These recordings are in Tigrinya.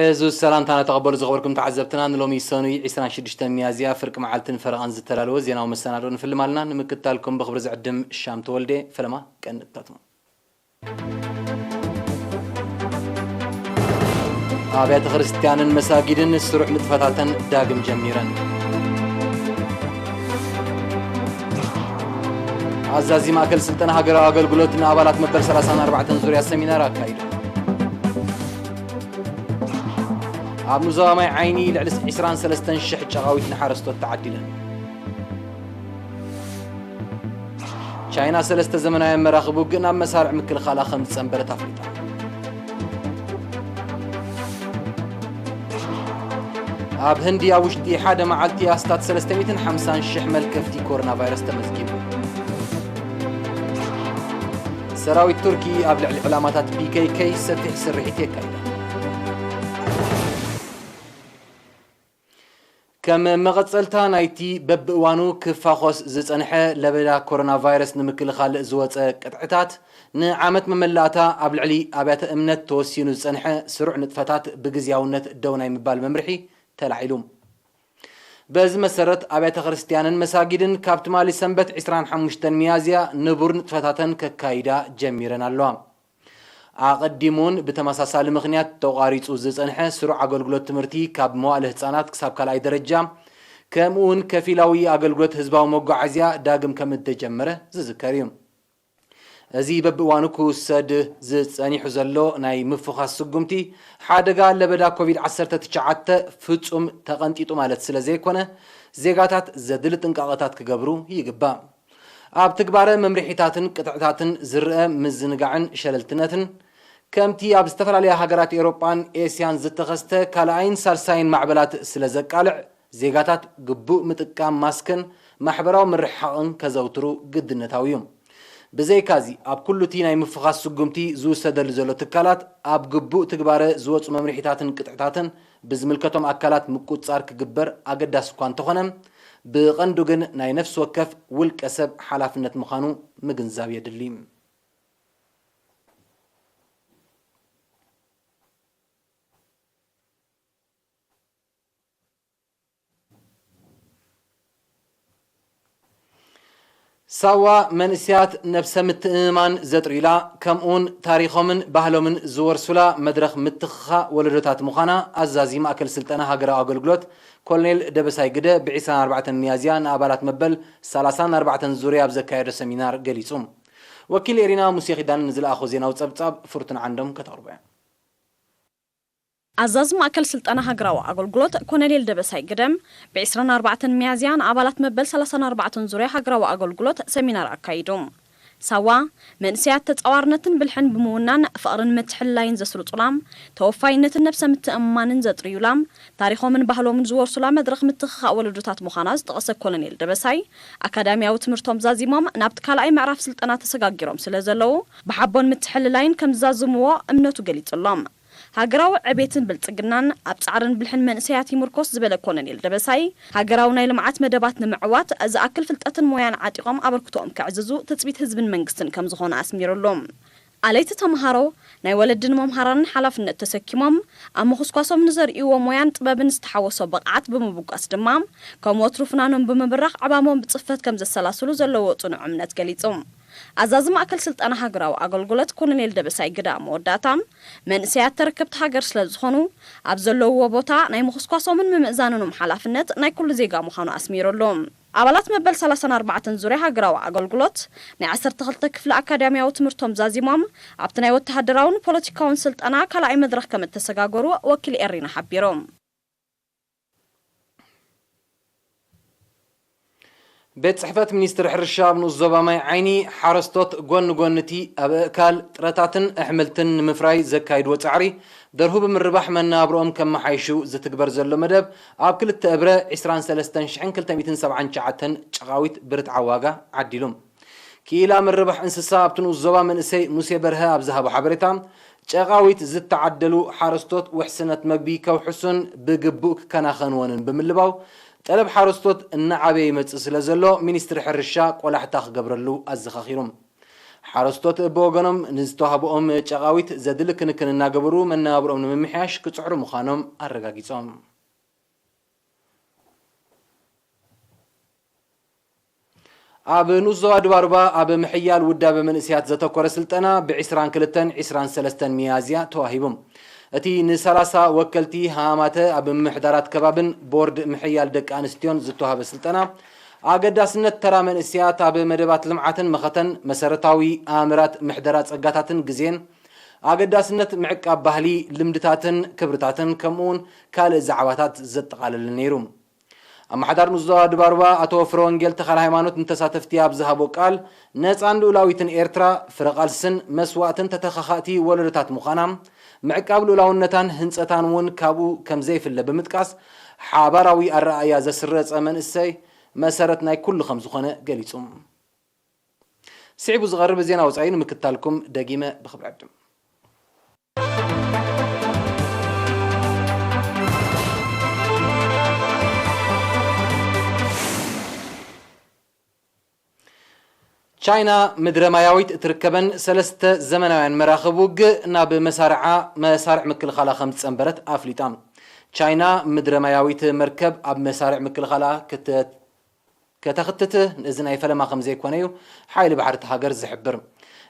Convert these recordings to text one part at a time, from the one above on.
ዕዙዝ ሰላምታና ተቐበሉ ዝኸበርኩም ተዓዘብትና፣ ንሎሚ ሰኑይ ዕስራን ሽዱሽተን ሚያዝያ ፍርቂ መዓልትን ፈረቓን ዝተዳለወ ዜናዊ መሰናድኦ ንፍልም ኣለና። ንምክትታልኩም ብኽብሪ ዝዕድም ሻም ተወልደ። ፈለማ ቀንድታትሞ። ኣብያተ ክርስቲያንን መሳጊድን ስሩዕ ንጥፈታተን ዳግም ጀሚረን። ኣዛዚ ማእከል ስልጠና ሃገራዊ ኣገልግሎት ንኣባላት መበል ሰላሳን ኣርባዕተን ዙርያ ሰሚናር ኣካይዱ። ኣብ ዞባ ማይ ዓይኒ ልዕሊ ዕስራን ሰለስተን ሽሕ ጨቓዊት ንሓረስቶት ተዓዲለን። ቻይና ሰለስተ ዘመናውያን መራኽብ ውግእ ናብ መሳርዕ ምክልኻላ ከም ዝጸንበረት ኣፍሊጣ። ኣብ ህንዲ ኣብ ውሽጢ ሓደ መዓልቲ ኣስታት ሰለስተ ሚእትን ሓምሳን ሽሕ መልከፍቲ ኮሮና ቫይረስ ተመዝጊቡ። ሰራዊት ቱርኪ ኣብ ልዕሊ ዕላማታት ፒ ኬ ኬ ሰፊሕ ስርሒት የካይድ። ከም መቐጸልታ ናይቲ በብእዋኑ ክፋኾስ ዝጸንሐ ለበዳ ኮሮና ቫይረስ ንምክልኻል ዝወጸ ቅጥዕታት፣ ንዓመት መመላእታ ኣብ ልዕሊ ኣብያተ እምነት ተወሲኑ ዝጸንሐ ስሩዕ ንጥፈታት ብግዝያውነት ደው ናይ ምባል መምርሒ ተላዒሉ። በዚ መሰረት፣ ኣብያተ ክርስትያንን መሳጊድን ካብ ትማሊ ሰንበት ዕስራን ሓሙሽተን ሚያዝያ ንቡር ንጥፈታተን ከካይዳ ጀሚረን ኣለዋ። ኣቐዲሙን ብተመሳሳሊ ምኽንያት ተቋሪጹ ዝጸንሐ ስሩዕ ኣገልግሎት ትምህርቲ ካብ መዋእለ ህጻናት ክሳብ ካልኣይ ደረጃ፣ ከምኡውን ከፊላዊ ኣገልግሎት ህዝባዊ መጓዓዝያ ዳግም ከም እተጀመረ ዝዝከር እዩ። እዚ በብእዋኑ ክውሰድ ዝጸኒሑ ዘሎ ናይ ምፍዃስ ስጉምቲ፣ ሓደጋ ለበዳ ኮቪድ ዓሰርተ ትሽዓተ ፍጹም ተቐንጢጡ ማለት ስለ ዘይኮነ፣ ዜጋታት ዘድሊ ጥንቃቐታት ክገብሩ ይግባእ። ኣብ ትግባረ መምርሒታትን ቅጥዕታትን ዝረኣ ምዝንጋዕን ሸለልትነትን፣ ከምቲ ኣብ ዝተፈላለያ ሃገራት ኤውሮጳን ኤስያን ዝተኸስተ ካልኣይን ሳልሳይን ማዕበላት ስለ ዘቃልዕ፣ ዜጋታት ግቡእ ምጥቃም ማስክን ማሕበራዊ ምርሕሓቕን ከዘውትሩ ግድነታዊ እዩ። ብዘይካዚ፣ ኣብ ኩሉ እቲ ናይ ምፍዃስ ስጉምቲ ዝውሰደሉ ዘሎ ትካላት፣ ኣብ ግቡእ ትግባረ ዝወጹ መምርሒታትን ቅጥዕታትን ብዝምልከቶም ኣካላት ምቁጽጻር ክግበር ኣገዳሲ እኳ እንተኾነ፣ ብቐንዱ ግን ናይ ነፍሲ ወከፍ ውልቀ ሰብ ሓላፍነት ምዃኑ ምግንዛብ የድሊ። ሳዋ መንእሰያት ነብሰ ምትእምማን ዘጥርዩላ፣ ከምኡውን ታሪኾምን ባህሎምን ዝወርሱላ መድረኽ ምትኽኻእ ወለዶታት ምዃና ኣዛዚ ማእከል ስልጠና ሃገራዊ ኣገልግሎት ኮሎኔል ደበሳይ ግደ ብ ዕስራን ኣርባዕተን ሚያዝያ ንኣባላት መበል ሰላሳን ኣርባዕተን ዙርያ ኣብ ዘካየዶ ሰሚናር ገሊጹ። ወኪል ኤሪና ሙሴ ኪዳን ንዝለኣኾ ዜናዊ ጸብጻብ ፍርቱን ዓንዶም ከተቕርቦ እያ። ኣዛዚ ማእከል ስልጠና ሃገራዊ ኣገልግሎት ኮነኔል ደበሳይ ግደም፣ ብ ዕስራን ኣርባዕተን ሚያዝያ ንኣባላት መበል ሰላሳን ኣርባዕተን ዙርያ ሃገራዊ ኣገልግሎት ሰሚናር ኣካይዱ። ሳዋ፣ መንእሰያት ተጻዋርነትን ብልሕን ብምውናን፣ ፍቕርን ምትሕልላይን ዘስርጹላ፣ ተወፋይነትን ነብሰ ምትእምማንን ዘጥርዩላ፣ ታሪኾምን ባህሎምን ዝወርሱላ መድረኽ ምትኽኻእ ወለዶታት ምዃና ዝጠቐሰ ኮሎኔል ደበሳይ፣ ኣካዳሚያዊ ትምህርቶም ዛዚሞም ናብቲ ካልኣይ ምዕራፍ ስልጠና ተሰጋጊሮም ስለ ዘለዉ፣ ብሓቦን ምትሕልላይን ከም ዝዛዝምዎ እምነቱ ገሊጹሎም። ሃገራዊ ዕቤትን ብልጽግናን ኣብ ጻዕርን ብልሕን መንእሰያት ይምርኮስ ዝበለ ኮሎኔል ደበሳይ፣ ሃገራዊ ናይ ልምዓት መደባት ንምዕዋት ዝኣክል ፍልጠትን ሞያን ዓጢቖም ኣበርክቶኦም ከዕዝዙ ትጽቢት ህዝብን መንግስትን ከም ዝኾነ ኣስሚሩሉ። ኣለይቲ ተምሃሮ ናይ ወለድን መምሃራንን ሓላፍነት ተሰኪሞም፣ ኣብ ምኹስኳሶም ንዘርእይዎ ሞያን ጥበብን ዝተሓወሶ ብቕዓት ብምብጋስ ድማ፣ ከም ወትሩ ፍናኖም ብምብራኽ ዕማሞም ብጽፈት ከም ዘሰላስሉ ዘለዎ ጽኑዕ እምነት ገሊጹ። ኣዛዚ ማእከል ስልጠና ሃገራዊ ኣገልግሎት ኮሎኔል ደበሳይ ግደ ኣብ መወዳእታ፣ መንእሰያት ተረከብቲ ሃገር ስለ ዝኾኑ፣ ኣብ ዘለውዎ ቦታ ናይ ምኹስኳሶምን ምምእዛንኖም ሓላፍነት ናይ ኩሉ ዜጋ ምዃኑ ኣስሚሩሉ። ኣባላት መበል ሰላሳን ኣርባዕተን ዙርያ ሃገራዊ ኣገልግሎት ናይ ዓሰርተ ክልተ ክፍሊ ኣካዳሚያዊ ትምህርቶም ዛዚሞም፣ ኣብቲ ናይ ወተሃደራውን ፖለቲካውን ስልጠና ካልኣይ መድረኽ ከም እተሰጋገሩ ወኪል ኤሪና ሓቢሩ። ቤት ጽሕፈት ሚኒስትሪ ሕርሻ ኣብ ንኡስ ዞባ ማይ ዓይኒ፣ ሓረስቶት ጎኒ ጎኒ እቲ ኣብ ኣእካል ጥረታትን ኣሕምልትን ንምፍራይ ዘካይድዎ ጻዕሪ፣ ደርሁ ብምርባሕ መነባብሮኦም ከመሓይሹ ዝትግበር ዘሎ መደብ፣ ኣብ ክልተ እብረ ዕስራን ሰለስተን ሽሕን ክልተ ሚእትን ሰብዓን ትሽዓተን ጨቓዊት ብርትዓዊ ዋጋ ዓዲሉ። ክኢላ ምርባሕ እንስሳ ኣብቲ ንኡስ ዞባ መንእሰይ ሙሴ በርሀ ኣብ ዝሃቦ ሓበሬታ፣ ጨቓዊት ዝተዓደሉ ሓረስቶት ውሕስነት መግቢ ከውሕሱን ብግቡእ ክከናኸንዎንን ብምልባው፣ ጠለብ ሓረስቶት እናዓበየ ይመጽእ ስለ ዘሎ፣ ሚኒስትሪ ሕርሻ ቆላሕታ ክገብረሉ ኣዘኻኺሩ። ሓረስቶት ብወገኖም ንዝተዋህብኦም ጨቓዊት ዘድሊ ክንክን እናገበሩ መነባብሮኦም ንምምሕያሽ ክጽዕሩ ምዃኖም ኣረጋጊጾም። ኣብ ንኡስ ዞባ ድባርባ ኣብ ምሕያል ውዳበ መንእሰያት ዘተኮረ ስልጠና ብ22 23 ሚያዝያ ተዋሂቡ። እቲ ን30 ወከልቲ ሃማማተ ኣብ ምምሕዳራት ከባብን ቦርድ ምሕያል ደቂ ኣንስትዮን ዝተዋህበ ስልጠና፣ ኣገዳስነት ተራ መንእሰያት ኣብ መደባት ልምዓትን መኸተን መሰረታዊ ኣምራት ምሕደራ ጸጋታትን ግዜን፣ ኣገዳስነት ምዕቃብ ባህሊ፣ ልምድታትን ክብርታትን፣ ከምኡውን ካልእ ዛዕባታት ዘጠቓለለ ነይሩ። ኣመሓዳሪ ንኡስ ዞባ ድባርባ ኣቶ ፍረወንጌል ተኽለ ሃይማኖት ንተሳተፍቲ ኣብ ዝሃቦ ቃል፣ ነጻን ልኡላዊትን ኤርትራ ፍረ ቃልስን መስዋእትን ተተኻኻእቲ ወለዶታት ምዃና፣ ምዕቃብ ልኡላውነታን ህንጸታን እውን ካብኡ ከም ዘይፍለ ብምጥቃስ፣ ሓባራዊ ኣረኣእያ ዘስረጸ መንእሰይ መሰረት ናይ ኩሉ ከም ዝኾነ ገሊጹ። ስዒቡ ዝቐርብ ዜና ወጻኢ ንምክታልኩም ደጊመ ብኽብሪ ዕድም። ቻይና ምድረ ማያዊት እትርከበን ሰለስተ ዘመናውያን መራኽብ ውግእ ናብ መሳርዓ መሳርዕ ምክልኻላ ከም ዝጸንበረት ኣፍሊጣ። ቻይና ምድረ ማያዊት መርከብ ኣብ መሳርዕ ምክልኻላ ክተ-፣ ከተኽትት እዚ ናይ ፈለማ ከም ዘይኮነ እዩ ሓይሊ ባሕሪ እታ ሃገር ዝሕብር።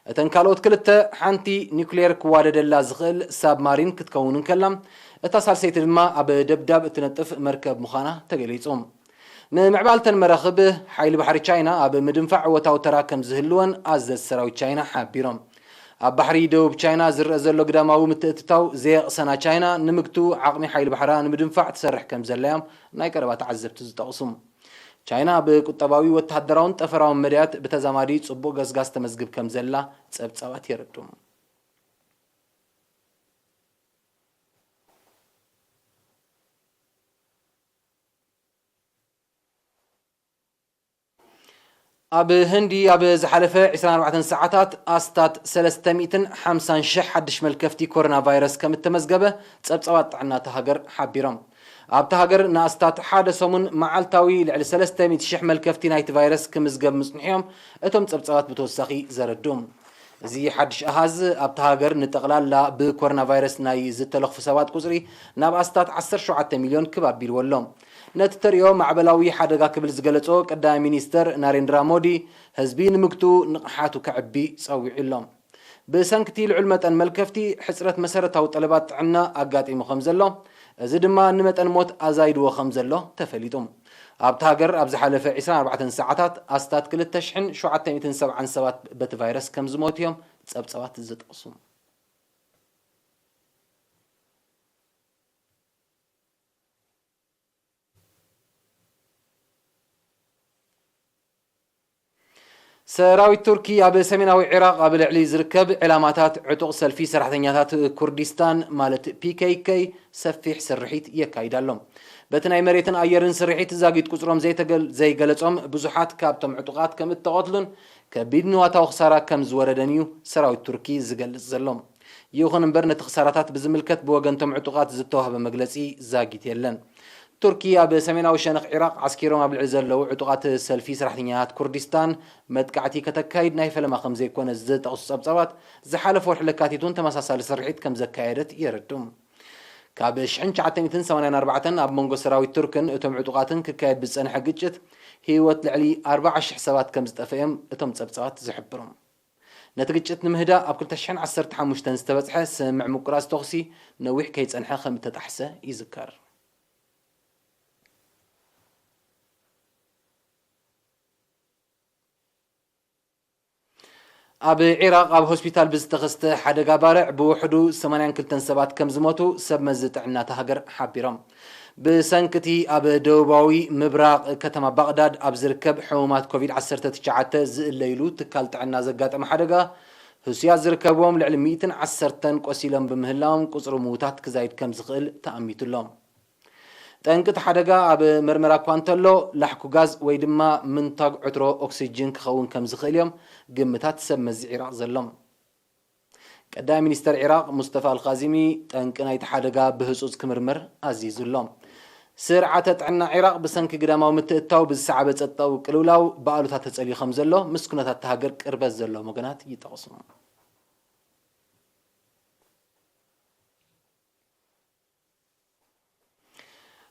እተን ካልኦት ክልተ፣ ሓንቲ ኒኩሌር ክዋደደላ ዝኽእል ሳብማሪን ክትከውን እንከላ፣ እታ ሳልሰይቲ ድማ ኣብ ደብዳብ እትነጥፍ መርከብ ምዃና ተገሊጹ። ንምዕባልተን መራኽብ ሓይሊ ባሕሪ ቻይና ኣብ ምድንፋዕ እወታዊ ተራ ከም ዝህልወን ኣዘዝቲ ሰራዊት ቻይና ሓቢሮም። ኣብ ባሕሪ ደቡብ ቻይና ዝረአ ዘሎ ግዳማዊ ምትእትታው ዘየቕሰና ቻይና ንምግትኡ ዓቕሚ ሓይሊ ባሕራ ንምድንፋዕ ትሰርሕ ከም ዘላ እዮም ናይ ቀረባ ተዓዘብቲ ዝጠቕሱ። ቻይና ብቁጠባዊ፣ ወተሃደራውን ጠፈራውን መዳያት ብተዛማዲ ጽቡቕ ገስጋስ ተመዝግብ ከም ዘላ ጸብጻባት የረድኡ። ኣብ ህንዲ ኣብ ዝሓለፈ 24 ሰዓታት ኣስታት 350,000 ሓድሽ መልከፍቲ ኮሮና ቫይረስ ከም እተመዝገበ ጸብጻባት ጥዕና እታ ሃገር ሓቢሮም። ኣብታ ሃገር ንኣስታት ሓደ ሰሙን መዓልታዊ ልዕሊ 300,000 መልከፍቲ ናይቲ ቫይረስ ክምዝገብ ምጽንሑ እዮም እቶም ጸብጻባት ብተወሳኺ ዘረድኡ። እዚ ሓድሽ ኣሃዝ ኣብታ ሃገር ንጠቕላላ ብኮሮና ቫይረስ ናይ ዝተለኽፉ ሰባት ቁጽሪ ናብ ኣስታት 17 ሚልዮን ክብ ኣቢልዎ ኣሎ። ነቲ ተርእዮ ማዕበላዊ ሓደጋ ክብል ዝገለጾ ቀዳማይ ሚኒስተር ናሬንድራ ሞዲ፣ ህዝቢ ንምግትኡ ንቕሓቱ ከዕቢ ጸዊዑ ኣሎ። ብሰንክቲ ልዑል መጠን መልከፍቲ፣ ሕጽረት መሰረታዊ ጠለባት ጥዕና ኣጋጢሙ ከም ዘሎ፣ እዚ ድማ ንመጠን ሞት ኣዛይድዎ ከም ዘሎ ተፈሊጡ። ኣብታ ሃገር ኣብ ዝሓለፈ 24 ሰዓታት ኣስታት 2,770 ሰባት በቲ ቫይረስ ከም ዝሞቱ እዮም ጸብጻባት ዝጠቕሱ። ሰራዊት ቱርኪ ኣብ ሰሜናዊ ዒራቕ ኣብ ልዕሊ ዝርከብ ዕላማታት ዕጡቕ ሰልፊ ሰራሕተኛታት ኩርዲስታን ማለት ፒ ኬ ኬ ሰፊሕ ስርሒት የካይድ ኣሎ። በቲ ናይ መሬትን ኣየርን ስርሒት ዛጊት ቁጽሮም ዘይተገል-፣ ዘይገለጾም ብዙሓት ካብቶም ዕጡቓት ከም እተቐትሉን ከቢድ ንዋታዊ ክሳራ ከም ዝወረደን እዩ ሰራዊት ቱርኪ ዝገልጽ ዘሎ። ይኹን እምበር ነቲ ክሳራታት ብዝምልከት ብወገንቶም ዕጡቓት ዝተዋህበ መግለጺ ዛጊት የለን። ቱርኪ ኣብ ሰሜናዊ ሸነኽ ዒራቕ ዓስኪሮም ኣብ ልዕሊ ዘለዉ ዕጡቓት ሰልፊ ሰራሕተኛታት ኩርዲስታን መጥቃዕቲ ከተካይድ ናይ ፈለማ ከም ዘይኮነ ዝጠቕሱ ጸብጻባት፣ ዝሓለፈ ወርሒ ለካቲት እውን ተመሳሳሊ ስርሒት ከም ዘካየደት የረድኡ። ካብ 1984 ኣብ መንጎ ሰራዊት ቱርክን እቶም ዕጡቓትን ክካየድ ብዝጸንሐ ግጭት ህይወት ልዕሊ 40,000 ሰባት ከም ዝጠፍአ እዮም እቶም ጸብጻባት ዝሕብሩ። ነቲ ግጭት ንምህዳእ ኣብ 2015 ዝተበጽሐ ስምምዕ ምቁራጽ ተኹሲ ነዊሕ ከይጸንሐ ከም እተጣሕሰ ይዝከር። ኣብ ዒራቕ ኣብ ሆስፒታል ብዝተኸስተ ሓደጋ ባርዕ ብውሕዱ 82 ሰባት ከም ዝሞቱ ሰብ መዚ ጥዕና እታ ሃገር ሓቢሮም። ብሰንኪ እቲ ኣብ ደቡባዊ ምብራቕ ከተማ ባቕዳድ ኣብ ዝርከብ ሕሙማት ኮቪድ-19 ዝእለይሉ ትካል ጥዕና ዘጋጠመ ሓደጋ፣ ህሱያት ዝርከብዎም ልዕሊ 110 ቆሲሎም ብምህላዎም ቁጽሪ ምዉታት ክዛይድ ከም ዝኽእል ተኣሚቱ ኣሎ። ጠንቂ እቲ ሓደጋ ኣብ መርመራ እኳ እንተሎ፣ ላሕኩ ጋዝ ወይ ድማ ምንታግ ዕትሮ ኦክሲጅን ክኸውን ከም ዝኽእል እዮም ግምታት ሰብ መዚ ዒራቕ ዘሎ። ቀዳማይ ሚኒስተር ዒራቕ ሙስተፋ ኣልካዚሚ ጠንቂ ናይቲ ሓደጋ ብህጹጽ ክምርመር ኣዚዙ ኣሎ። ስርዓተ ጥዕና ዒራቕ ብሰንኪ ግዳማዊ ምትእትታው ብዝሰዓበ ጸጥታዊ ቅልውላው ብኣሉታ ተጸልዩ ከም ዘሎ ምስ ኩነታት እታ ሃገር ቅርበት ዘለዎም ወገናት ይጠቕሱ።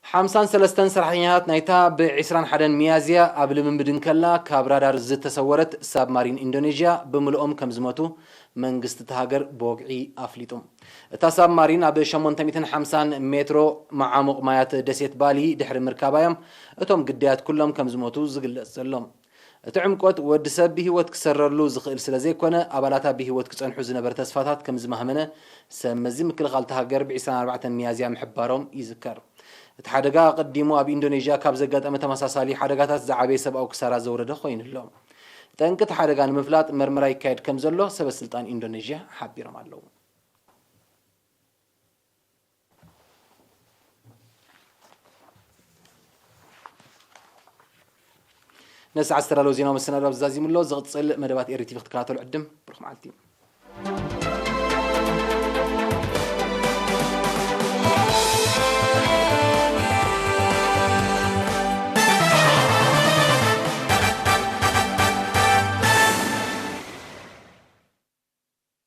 ሓምሳን ሰለስተን ሰራሕተኛታት ናይታ ብ ዕስራን ሓደን ሚያዝያ ኣብ ልምምድ እንከላ ካብ ራዳር ዝተሰወረት ሳብማሪን ኢንዶኔዥያ ብምልኦም ከም ዝሞቱ መንግስቲ እታ ሃገር ብወግዒ ኣፍሊጡ። እታ ሳብማሪን ኣብ ሸሞንተ ሚእትን ሓምሳን ሜትሮ መዓሙቕ ማያት ደሴት ባሊ ድሕሪ ምርካባ እዮም እቶም ግዳያት ኩሎም ከም ዝሞቱ ዝግለጽ ዘሎ። እቲ ዕምቆት ወዲ ሰብ ብህይወት ክሰረሉ ዝኽእል ስለ ዘይኮነ፣ ኣባላታ ብህይወት ክጸንሑ ዝነበረ ተስፋታት ከም ዝማህመነ ሰብ መዚ ምክልኻል እታ ሃገር ብ ዕስራን ኣርባዕተን ሚያዝያ ምሕባሮም ይዝከር። እቲ ሓደጋ ኣቐዲሙ ኣብ ኢንዶኔዥያ ካብ ዘጋጠመ ተመሳሳሊ ሓደጋታት ዝዓበየ ሰብኣዊ ክሳራ ዘውረደ ኮይኑ ኣሎ። ጠንቂ እቲ ሓደጋ ንምፍላጥ መርመራ ይካየድ ከም ዘሎ ሰበ ስልጣን ኢንዶኔዥያ ሓቢሮም ኣለዉ። ነዚ ሰዓት ዝተዳለወ ዜናዊ መሰናዶ ኣብዚ ዛዚሙ ኣሎ። ዝቕጽል መደባት ኤሪ ቲቪ ክትከታተሉ ዕድም። ብሩኽ መዓልቲ።